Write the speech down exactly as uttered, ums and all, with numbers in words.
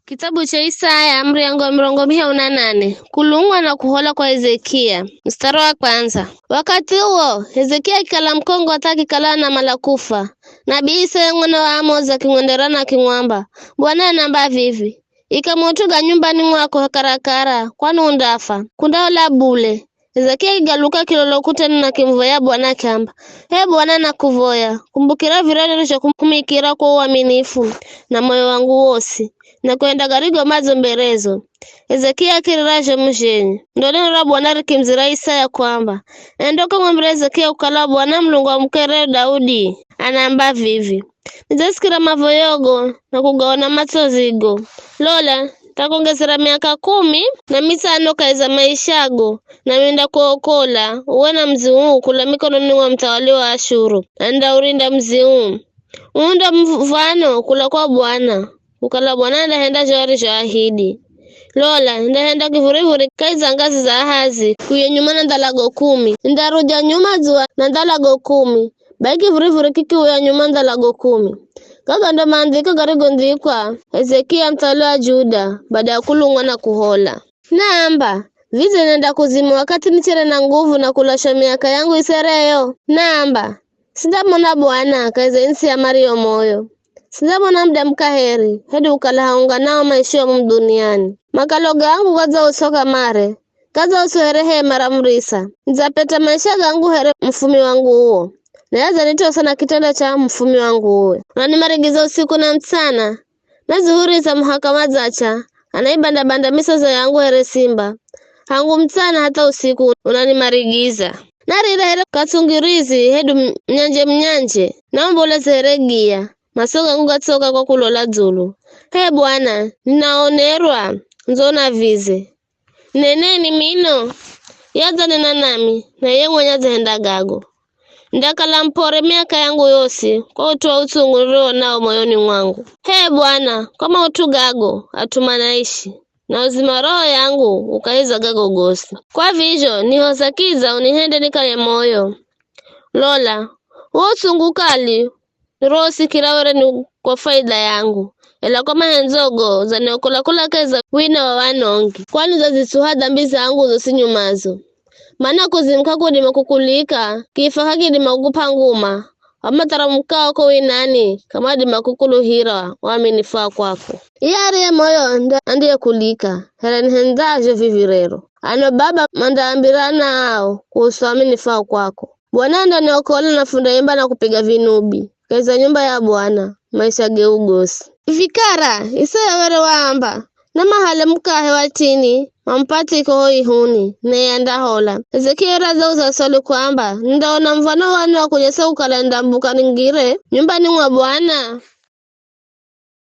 Kitabu cha Isaya, muriango wa mirongo mihahu na nane. Kulungwa na kuhola kwa Hezekia. Mstari wa kwanza. Wakati uwo, Hezekia akikala mukongo hatha akikala na mala kufa. Nabii Isaya mwana wa Amozi akimwendera na akimwamba, Bwana anamba vivi, ika maut'u ga nyumbani mwako karakara, kwani undafa. Kundahola bule. Hezekia akigaluka kilolo ukutani na akimuvoya Bwana akiamba, Ee Bwana nakuvoya, kumbukira virerero zha kumikira kwa uaminifu na moyo wangu wosi, na kuhenda garigo madzo mberezo. Hezekia akirira zhomu zhenye. Ndo neno ra Bwana rikimuzira Isaya kwamba, Enda ukamwambira Hezekia kukala Bwana Mulungu wa mukere Daudi anaamba vivi, Nidzasikira mavoyogo na kugaona matsozigo. Lola, nindakongezera miaka kumi na mitsano kahi za maishago, nami nindakuokola uwe na mudzi uu kula mikononi mwa muthawali wa Ashuru, na nindaurinda mudzi uu. Uu ndo muv̱ano kula kwa Bwana, kukala Bwana andahenda zho arizhoahidi. Lola, nindahenda kivurivuri kahi za ngazi za Ahazi, kuye nyuma na ndhalago kumi. Nindaruja nyuma dzuwa na ndhalago kumi, bai kivurivuri kikiuya nyuma ndhalago kumi. Gaga ndo maandhiko garigondhikwa Hezekia muthawali wa Juda, baada ya kulungwa na kuhola. Naamba, vidze nenda kuzimu wakathi nichere na nguvu na kulashwa miaka yangu isereyo? Naamba, sindamona Bwana kahi za ntsi ya mario moyo. Sindamona mudamu kaheri, hedu kukala haunganao maisha ya mumu duniani. Makalo gangu gadzausoka mare, gadzauso here hema ra murisa. Nidzapeta maisha gangu here mufumi wangu uwo, naye adzanitosa na kitanda cha mufumi wangu uwe. Unanimarigiza usiku na mutsana, nadzihuriza muhaka madzacha, anaibanda-banda misoza yangu here simba. Hangu mutsana hatha usiku unanimarigiza. Narira here katsungirizi hedu mnyanje-mnyanje, naomboleze here giya, maso gangu gatsoka kwa kulola dzulu. H'e Bwana, ninaonerwa, ndzona vize. Neneni mino, yadzanena nami, na iye mwenye adzahenda gago. Ndakala mpore miaka yangu yosi kwa ut'u wa utsungu niriwonao moyoni mwangu. H'e Bwana, kwa maut'u gago, at'u manaishi, na uzima wa roho yangu ukahi za gago gosi. Kwa vizho, nihoza kidza unihende nikaye moyo. Lola, wo utsungu ukali nirosikira were ni kwa faida yangu, ela kwa mahendzogo zaniokola kula kahi za wina wa wanongi, kwani zazitsuha dhambi zangu zosi nyumazo. Mana kuzima k'akudima kukulika, kifa k'akidima kukup'a nguma, wamatharamuka ko winani k'amadima kukuluhira uaminifu wa kwako. Iye ariye moyo nde andiyekulika, here nihendzazho vivi rero. Ano baba mandaambirana ao kuhusu uaminifu wa kwako. Bwana andaniokola na fundaimba na kupiga vinubi kahi za nyumba ya Bwana maisha geu gosi. Vikara, Isaya were waamba, na mahale mukahe wa tini, mamupatiko ho ihuni, naye andahola. Hezekia were adzauza swali kwamba, nindaona muv̱ano wani wa kunyesa kukala nindambuka ningire nyumbani mwa Bwana?